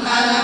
ma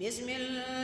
bismillah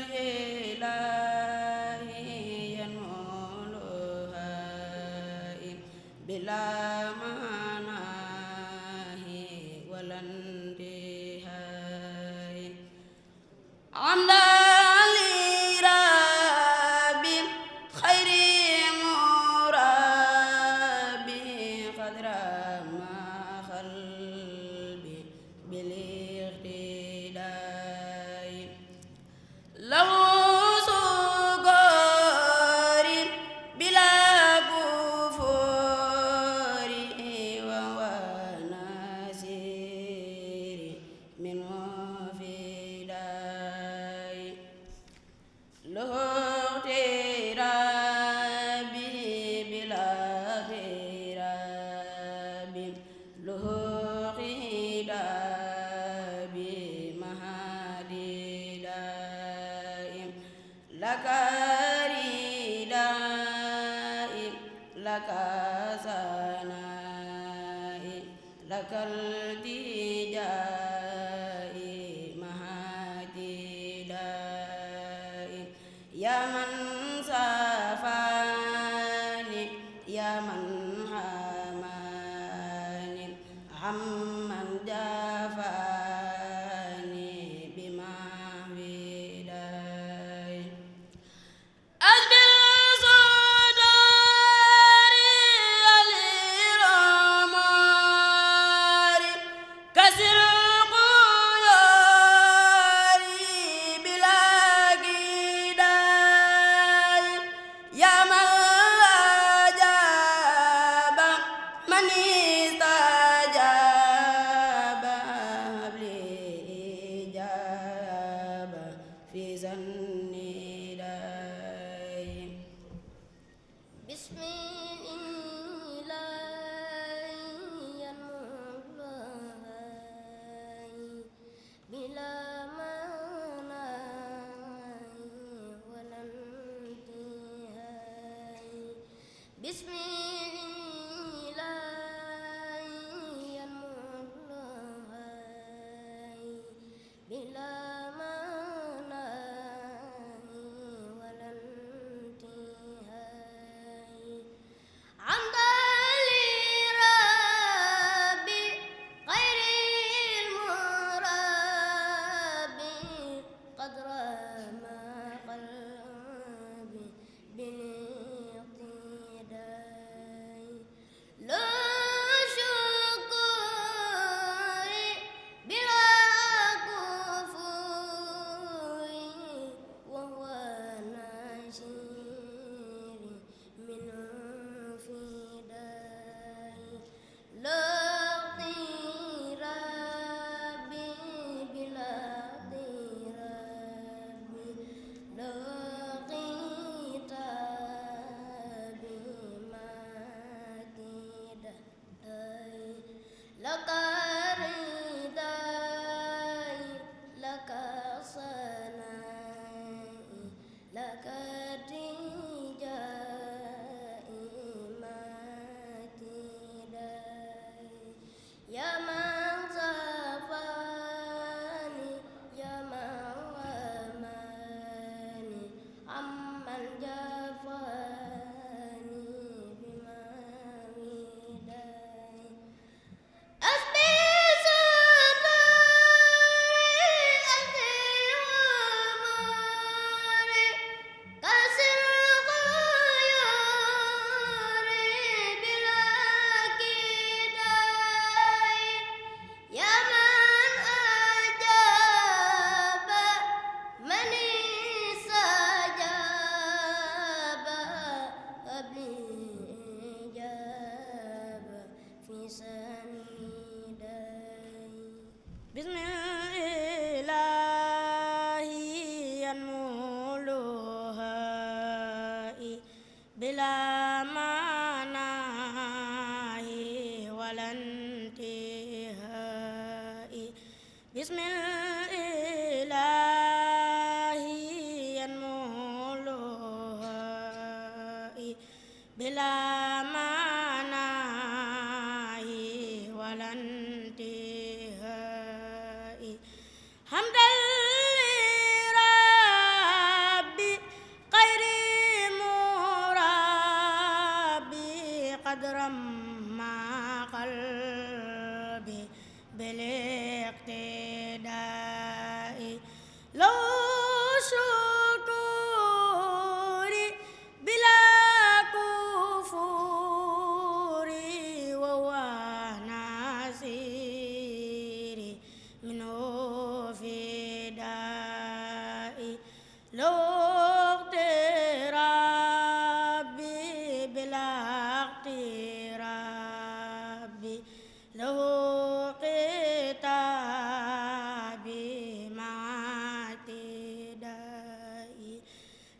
له قتال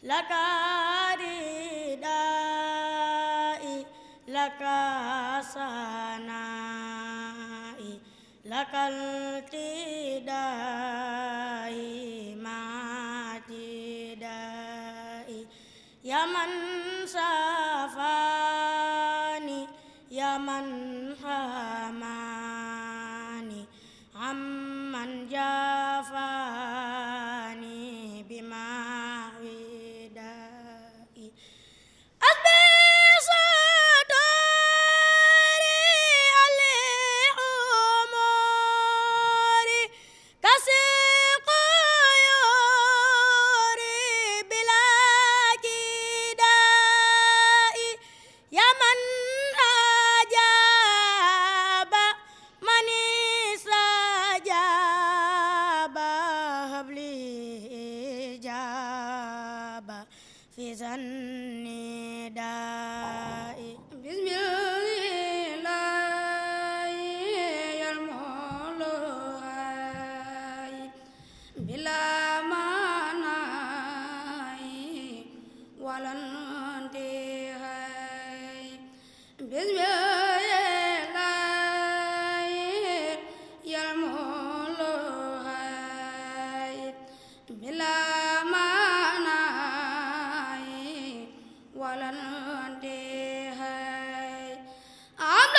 لك ردائي لك ثنائي لك التدائي مع اعتدائي يا من شافاني يا من حماني عمن جافاني بما ودائي أسبي صدوري علي أموري كسق يوري بلا جدائي يا من أجاب من استجاب هب لي إجابة في ظن دائي بسم الله يرمولهاي بلا مناي ولا انتهاي بسم الله يرمولهاي بلا مناي ولا انتهاي عبد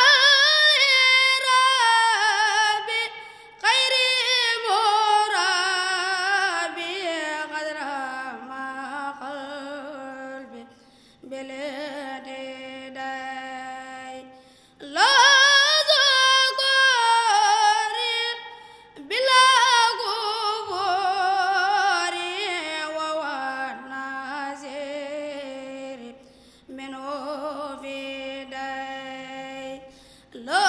ربي خير مرابي قدر ما قلبي بلدي لا ذكري بلا غفوري وونازيري من فداي لا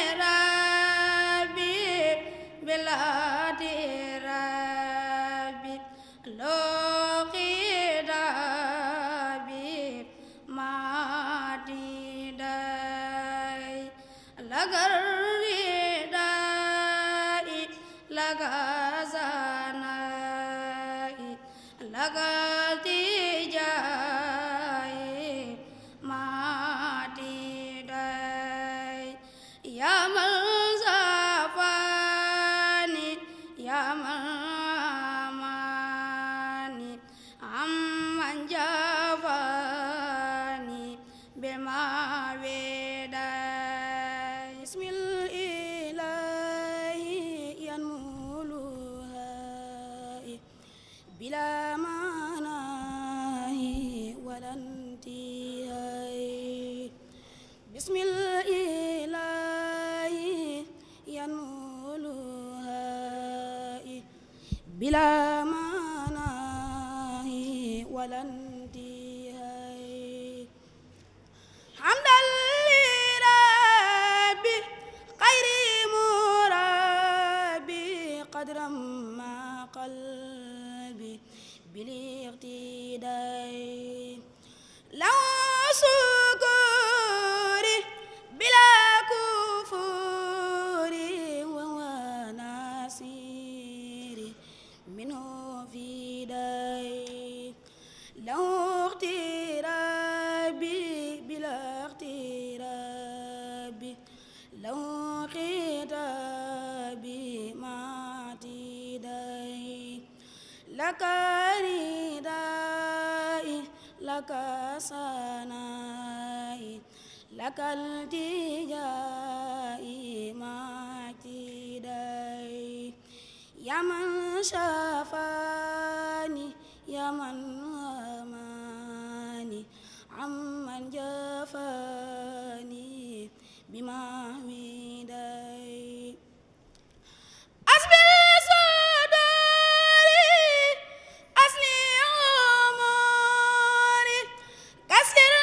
درابي بلا درابي لا خدابي ما ديداي لغرداي لغزاناي لغتجاي ما ديداي يا من زفاني يا من أماني عمن جافاني بما وداي بسم الإله ينملها بلا مناهي ولا انتهاء بسم الإله ينملها بلا مناهي ولا انتهاء حمدا لربي خير مرابي قدر ما قلبي بالاقتداء لو شكري بلا كفوري وهو ناصري منه فداي لو اغترابي بلا اغترابي لو خطابي ما اعتداي لك ردائي لك ثنائي لك التجائي ما اعتداي يا من شافاني يا من أماني عمن جافاني بما وداي أسبي صدوري أسلي أموري كسر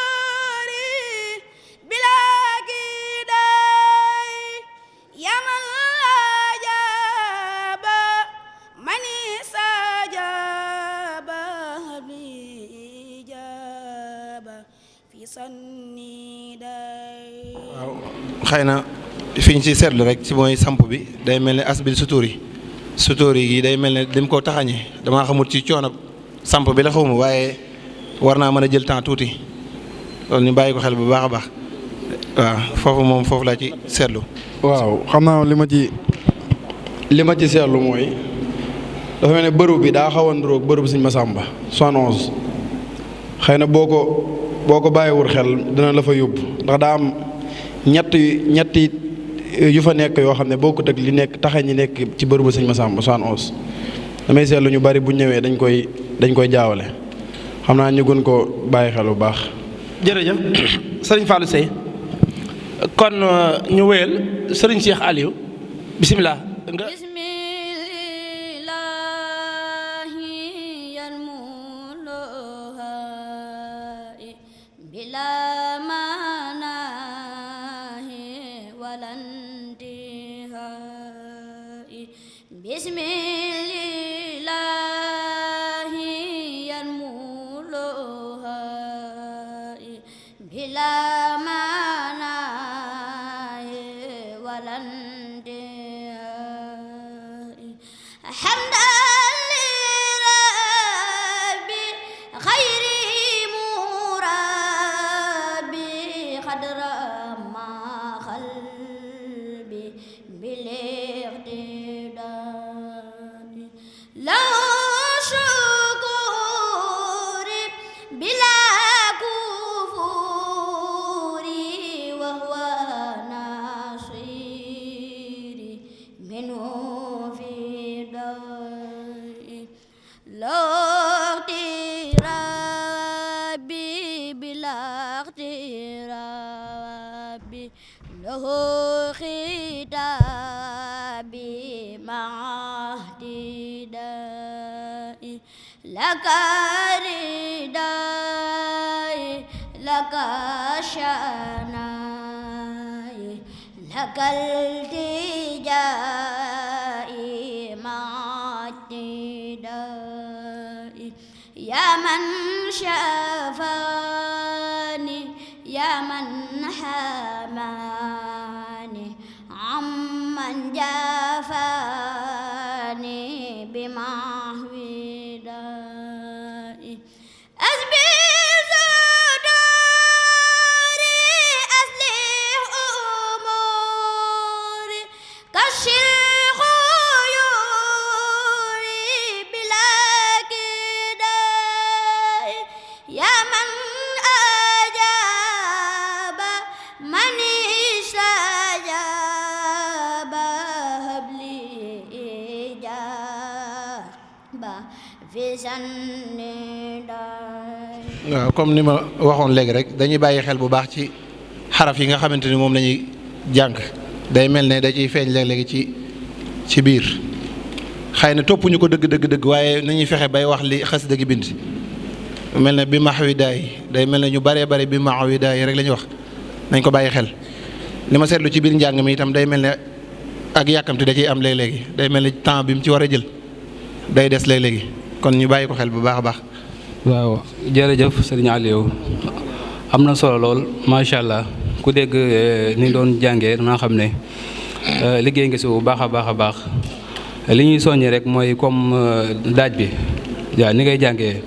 قيوري بلا كداي يا من أجاب من استجاب هب لي إجابة في صني داي waaw xëy na fi ñu ci seetlu rek ci mooy samp bi day mel ni asbil suturi sutóori gi day mel ne lim ko taxañe damaa xamul ci coono samp bi la xawma waaye war naa mën a jël temps tuuti loolu ñu bàyyi ko xel bu baax a baax waaw foofu laa ci seetlu. waaw xam naa li ma ci seetlu mooy dafa mel ne bërëb bi daa xaw a niróog bërëb Sëñ Masamba 71 xëy na boo ko bàyyiwul xel dina la fa yóbbu ndax daa am ñetti yu fa nekk yoo xam ne bokkut ak li nekk taxe ñi nekk ci bërëbu Sëñ Masamba 71 damay seetlu ñu bari bu ñëwee dañ koy jaawale xam naa ñu gën ko bàyyi xel bu baax. jërëjëf sëriñ Fallou Seye kon ñu wéyal sëriñ Cheikh Aliou bisimilah. waaw comme ni ma waxoon léegi rek dañuy bàyyi xel bu baax ci xaraf yi nga xamante ni moom lañuy jàng day mel ne da ciy feeñ léeg-léegi ci biir xëy na toppuñu ko dëgg waaye nañuy fexe bay wax li xasida gi bind mel ne bi max wi day mel ne ñu baree bari bi max wi daay rek la ñuy wax nañ ko bàyyi xel li ma seetlu ci biir njàng mi itam day mel ne ak yàkkamti da ciy am léeg-léegi day mel ne temps bi mu ci war a jël day des léeg-léegi kon ñu bàyyi ko xel bu baax a baax. waaw jërëjëf sëriñ Aliou am na solo lool macha allah ku dégg ni doon jàngee naa xam ne liggéey nga si bu baax a baax li ñuy soññi rek mooy comme daaj bi waaw ni ngay jàngee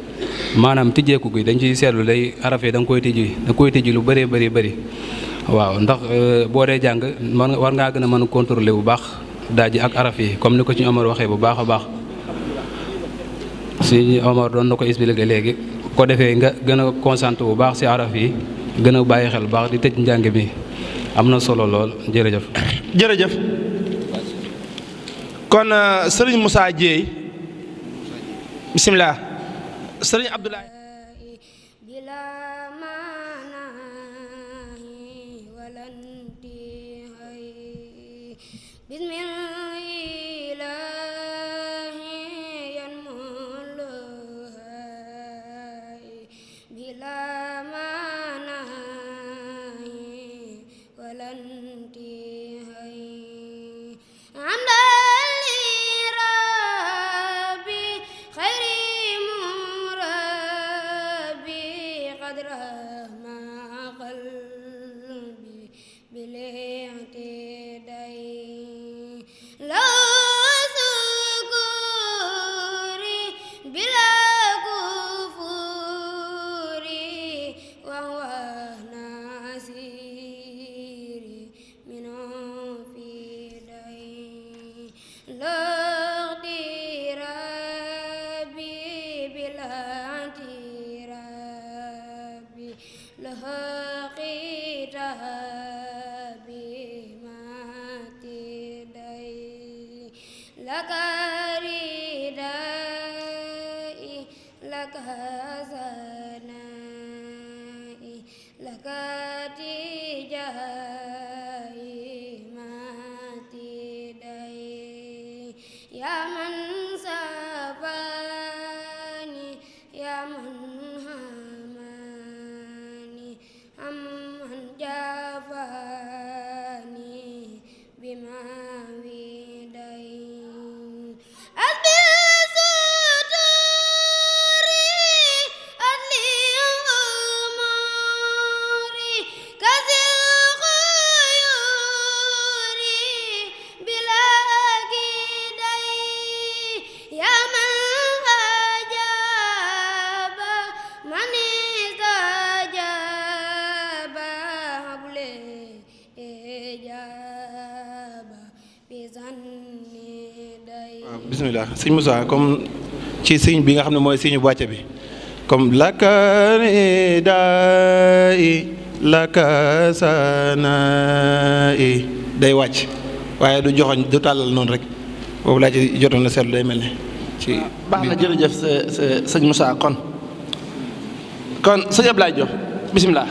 maanaam tijjeeku gi dañ ciy seetlu day araf yi da nga koy tijji lu bëree bëri waaw ndax boo dee jàng war ngaa gën a mën a contrôler bu baax daaj yi ak araf yi comme ni ko ci Omar waxee bu baax a baax. si Omar doon na ko expliqué léegi ko defee nga gën a concentré bu baax si araf yi gën a bàyyi xel bu baax di tëj njàng mi am na solo lool jërëjëf. jërëjëf kon sëriñ Moussa Dieye bisimilah sëriñ Abdoulaye. بالحق بما تدعي لك ردائي لك ثنائي لك تجاهي ما تدعي يا من سباني يا من هماني أمن جافاني بما ودي أسبي ستوري أدلي أموري كسر خيوري بلا كدي يا من أجاب من استجاب هبلي إجاب بظني دي bismillah sëñ Moussa comme ci signe bi nga xam ne mooy signe bu wàcce bi comme lakani daay laka sanai day wàcc waaye du joxoñ du tàllal noonu rek boobu laa ci jotoon na seetlu day mel ne ci baax na jërëjëf sëñ Moussa kon sëñ Ablaye Diop bisimilah.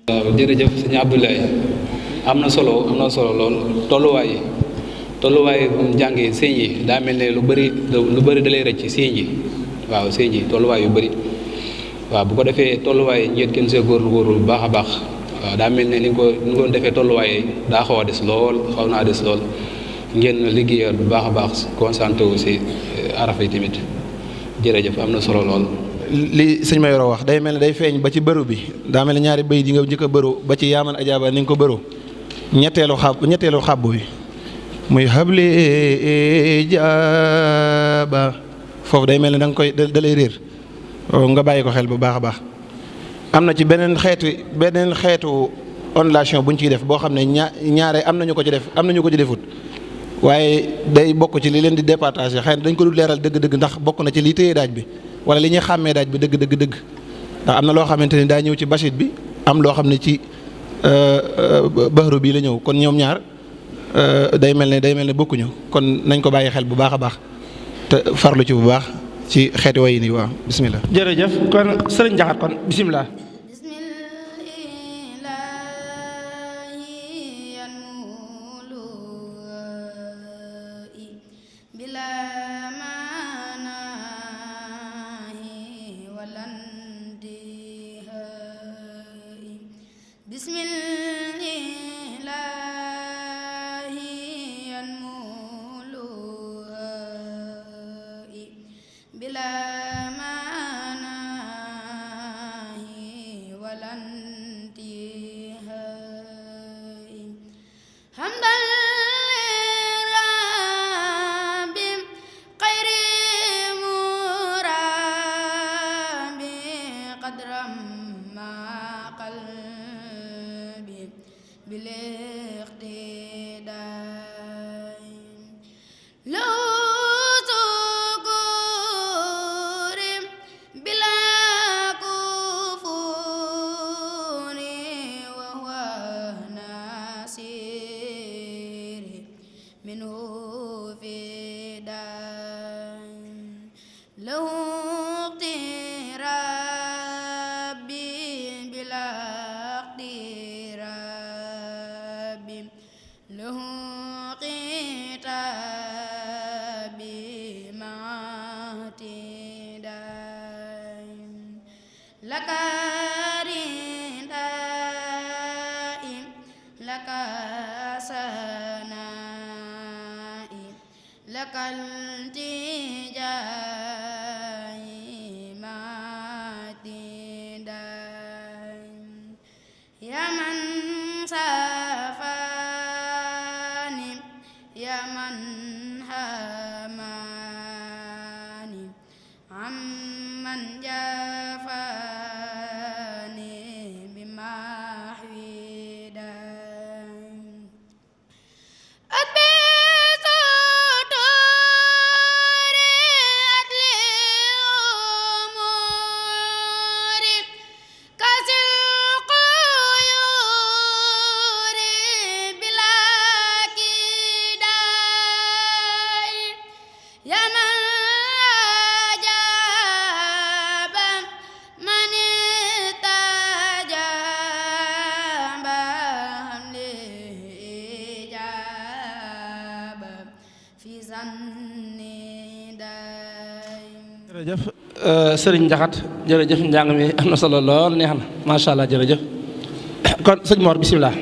waaw jërëjëf sëñ Abdoulaye am na solo lool tolluwaay njàng yi sëñ yi daa mel ne lu bëri da lay rëcc sëñ yi waaw sëñ yi tolluwaay yu bëri waaw bu ko defee tolluwaay ngeen kenn see góorlu bu baax a baax waaw daa mel ne ni nga ko defee tolluwaay daa xaw naa des lool ngeen liggéeyal bu baax a baax concentré wu si araf yi tamit jërëjëf am na solo lool. li sëñ ma yoroo wax day mel ne day feeñ ba ci bëru bi daa mel ne ñaari bëy di nga njëkk a bëru ba ci yaaman ajaaba ni nga ko bëru ñetteelu xàbb bi muy habli jaaba foofu day mel ne da nga koy da lay réer nga bàyyi ko xel bu baax a baax. am na ci beneen xeetu ondulation bu ñu ciy def boo xam ne ñaare am nañu ko ci def am nañu ko ci defut waaye day bokk ci li leen di départager xëy na dañ ko dul leeral dëgg-dëgg ndax bokk na ci li téye daaj bi wala li ñuy xàmmee daaj bi dëgg ndax am na loo xamante ni daa ñëw ci basit bi am loo xam ne ci bahru bii la ñëw kon ñoom ñaar day mel ne bokkuñu kon nañ ko bàyyi xel bu baax a baax te farlu ci bu baax ci xeeti way nii waaw bismillah. jërëjëf kon sëriñ Jaxate kon bismillah. bismillah انتهائي بسم الله ينمو لهائي بلا مناهي ولا انتهائي حمدا بالاقتداء لو سكور بلا كفور وهو ناصر منه فداء له اقتراب بلا اقتراب له قتاب مع اعتداء لك رداء لك سناء لك التجاء مع اعتداء يا من سافاني يا من هاماني عمن جافاني بمحوي داء أدبيت دوري أدلي أموري كسل jërëjëf sëriñ Njaxat jërëjëf njàng mi am na solo lool neex na macha allah jërëjëf kon sëñ Mor bisimilah.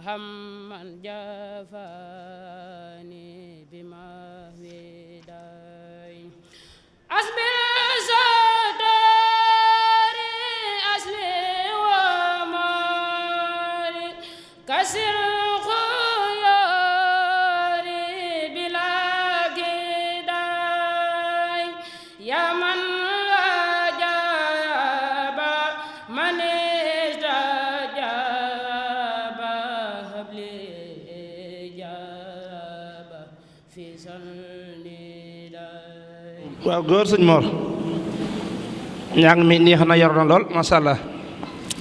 hamman jafani bima widai asbil sadari asli wa mari kasir khuyari bila gidai ya man ajaba man waaw góor sëñ Mor njàng mi neex na yor na lool macha allah.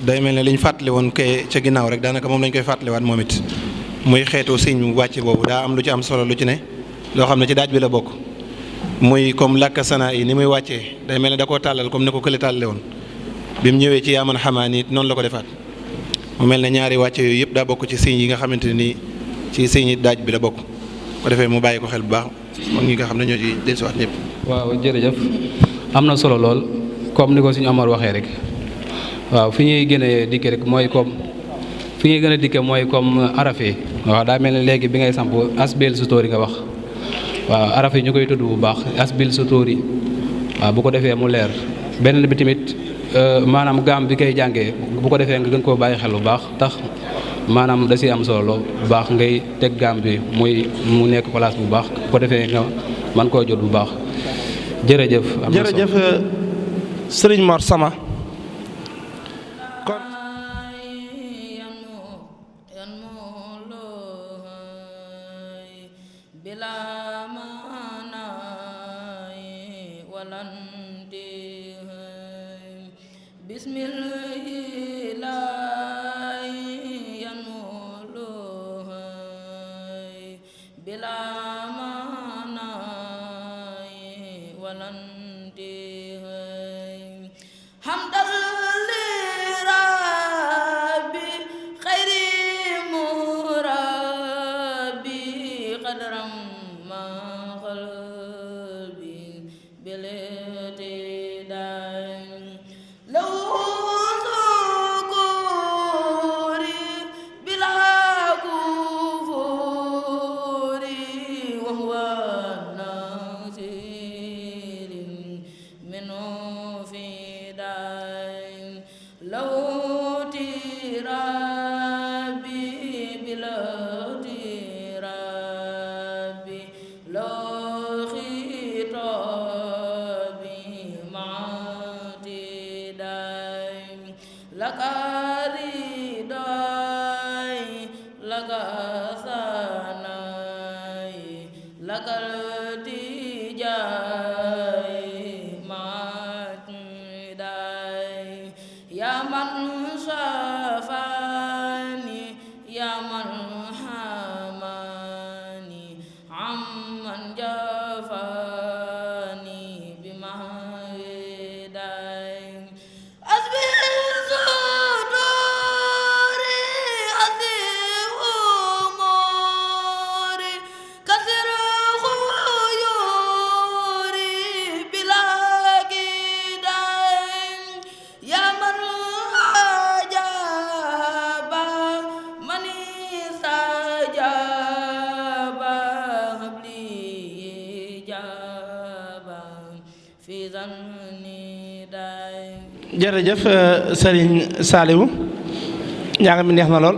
day mel ne li ñu fàttali woon kay ca ginnaaw rek daanaka moom lañ koy fàttaliwaat moom it muy xeetu siñ wàcc boobu daa am lu ci am solo lu ci ne loo xam ne ci daaj bi la bokk muy comme làkk sanaa yi ni muy wàccee day mel ne da koo tàllal comme ni ko kële tàllale woon bi mu ñëwee ci yaaman xamaan it noonu la ko defaat mu mel ne ñaari wàcce yooyu yëpp daa bokk ci siñ yi nga xamante ne nii ci siñ yi daaj bi la bokk ko defee mu bàyyi ko xel bu baax moom ñi nga xam ne ñoo ci dellusiwaat ñëpp. waaw jërëjëf am na solo lool comme ni ko suñu Amar waxee rek waaw fi ñuy gën a dikkee rek mooy comme fi ngay gën a dikke mooy comme araf yi waaw daa mel ne léegi bi ngay samp asbil sutóori nga wax waaw araf yi ñu koy tudd bu baax asbil sutóori waaw bu ko defee mu leer beneen bi tamit maanaam gaam bi koy jàngee bu ko defee nga gën koo bàyyi xel bu baax tax maanaam da si am solo bu baax ngay teg gaam bi mu nekk place bu baax bu ko defee nga man koo jot bu baax jërëjëf. am na solo jërëjëf Serigne Mor Sama kon jërëjëf Serigne Saliou njàng mi neex na lool.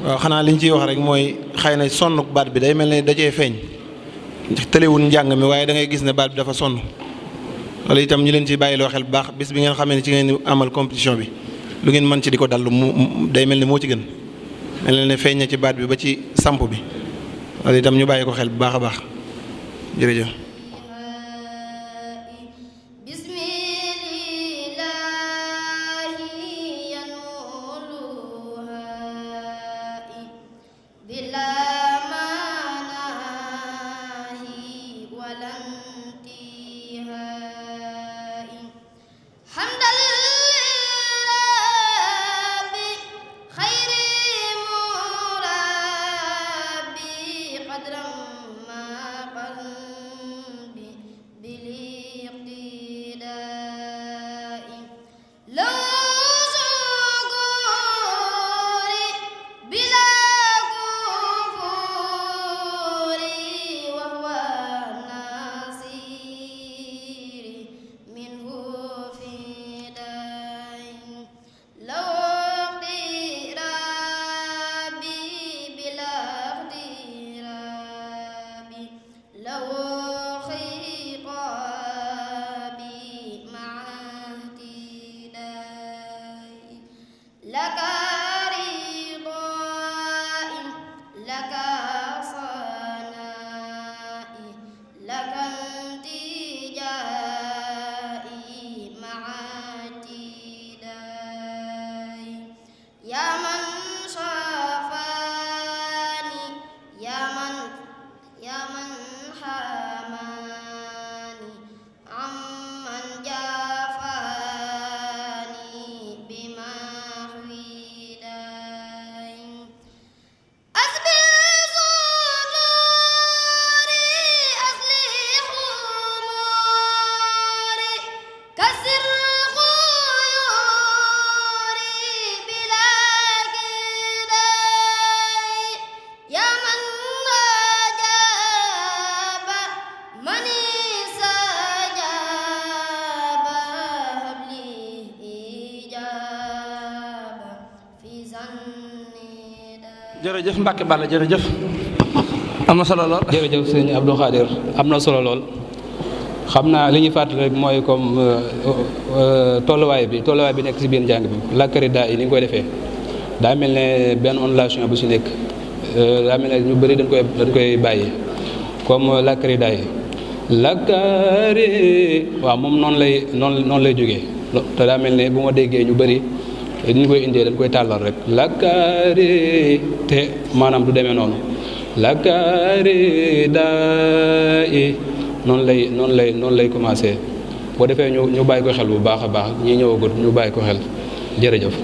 waaw xanaa li ñu ciy wax rek mooy xëy na sonn baat bi day mel ne da cee feeñ tëlewul njàng mi waaye da ngay gis ne baat bi dafa sonn loolu itam ñu leen ci bàyyiloo xel bu baax bis bi ngeen xamee ne ci ngeen amal compétition bi lu ngeen mën ci di ko dallu mu day mel ne moo ci gën mel ne feeñ na ci baat bi ba ci samp bi loolu itam ñu bàyyi ko xel bu baax a baax jërëjëf. bila jërëjëf Mbacke Balla jërëjëf am na solo lool. jërëjëf sëñ Abdou Khadir am na solo lool xam naa li ñuy fàttali rek mooy comme tolluwaay bi nekk si biir njàng bi lakkari daa yi ni nga koy defee daa mel ne benn ondulation bu si nekk daa mel ne ñu bëri dañ koy bàyyi comme lakkari daa yi lakkari waaw moom noonu lay jógee te daa mel ne bu ma déggee ñu bëri ni ñu koy indee dañ koy tàllal rek lakkari te maanaam du demee noonu lakkari daa yi noonu lay commencé boo defee ñu bàyyi ko xel bu baax a baax ñi ñëwagut ñu bàyyi ko xel jërëjëf.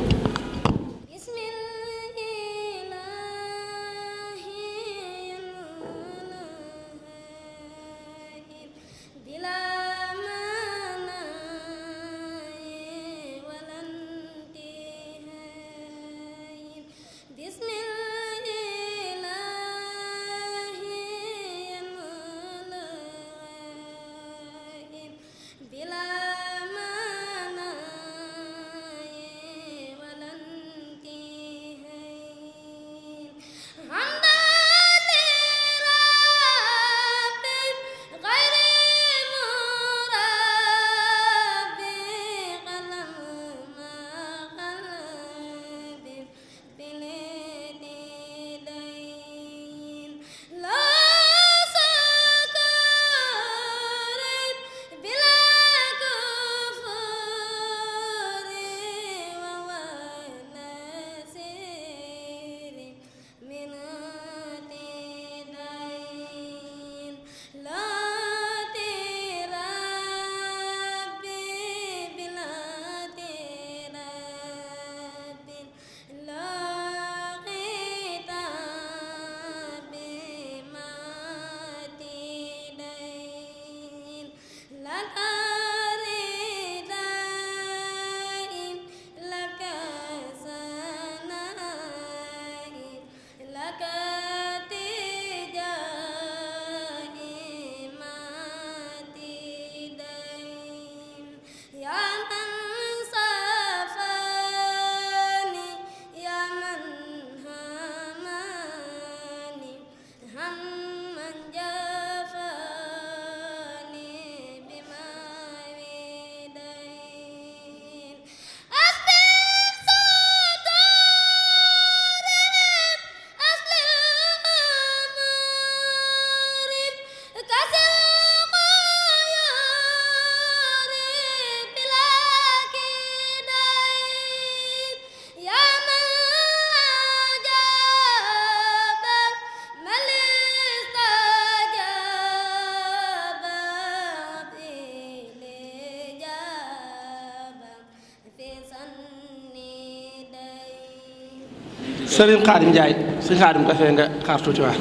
Sëriñ Xaadim Njaay sëriñ Xaadim dafee nga xaar tuuti waa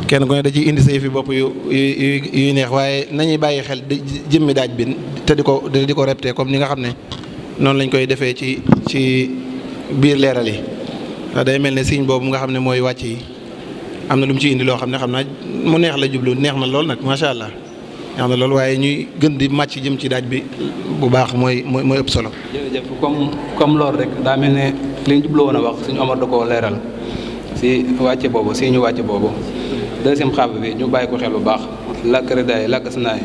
kenn ku ne da ciy indi sa yëfi bopp yu neex waaye nañuy bàyyi xel di jëmmi daaj bi te di ko répété comme ni nga xam ne noonu lañ koy defee ci biir leeral yi ndax day mel ne signe boobu nga xam ne mooy wàcc yi am na lu mu ci indi loo xam ne xam naa mu neex la jublu neex na lool nag macha allah neex na lool waaye ñuy gën di màcc jëm ci daaj bi bu baax mooy ëpp solo. jërëjëf comme loolu rek daa mel ne li ñu jubloo woon a wax suñu Omar da koo leeral si wàcce boobu si ñu wàcce boobu deuxième xaab bi ñu bàyyi ko xel bu baax lakkari daay lakk si naay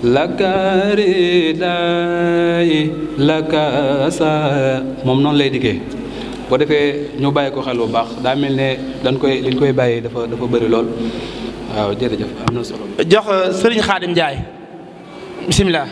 lakkari daay lakka sa moom noonu lay dikkee boo defee ñu bàyyi ko xel bu baax daa mel ne liñ koy bàyyi dafa bëri lool waaw jërëjëf am na solo. jox Sëriñ Xaadim Njaay bisimilah.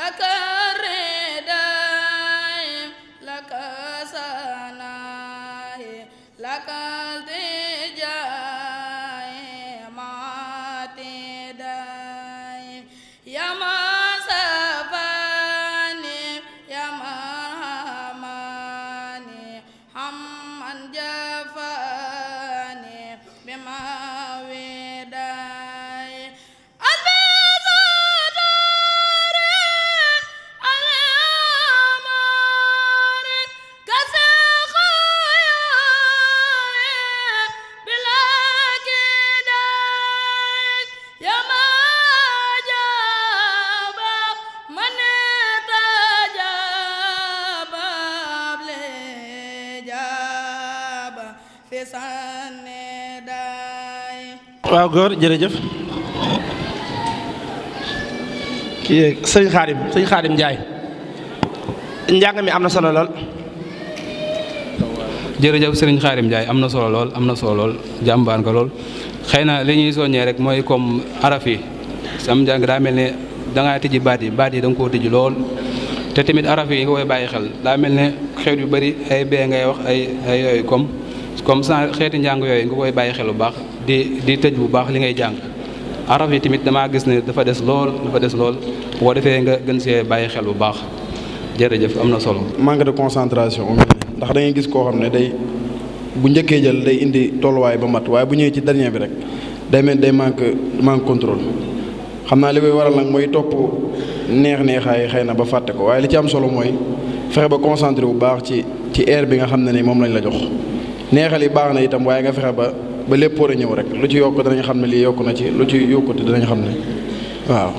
لك الرداء لك سناء لك التجاء معتداء يا من سفاني يا من هماني حمن جفاني بما وداي waaw góor jërëjëf kii sëñ Xaadim Njaay njàng mi am na solo lool. jërëjëf sëriñ Xaadim Njaay am na solo lool jàmbaar nga lool xëy na li ñuy soññee rek mooy comme araf yi sam njàng daa mel ne dangaa tijji baat yi da nga koo tijji lool te tamit araf yi nga koy bàyyi xel daa mel ne xeet yu bëri ay bee ngay wax ay yooyu comme ça xeeti njàng yooyu nga koy bàyyi xel bu baax di tëj bu baax li ngay jàng araf yi tamit damaa gis ne dafa des lool boo defee nga gën see bàyyi xel bu baax jërëjëf am na solo. manque de concentration ndax da ngay gis koo xam ne day bu njëkkee jël day indi tolluwaay ba mat waaye bu ñëwee ci dernier bi rek day mel day manque contrôle xam naa li koy waral nag mooy topp neexaay xëy na ba fàtte ko waaye li ci am solo mooy fexe ba concentré bu baax ci air bi nga xam ne ni moom lañ la jox neexal yi baax na itam waaye nga fexe ba lépp war a ñëw rek lu ci yokk danañ xam ne lii yokku na ci lu ci yokkute danañ xam ne waaw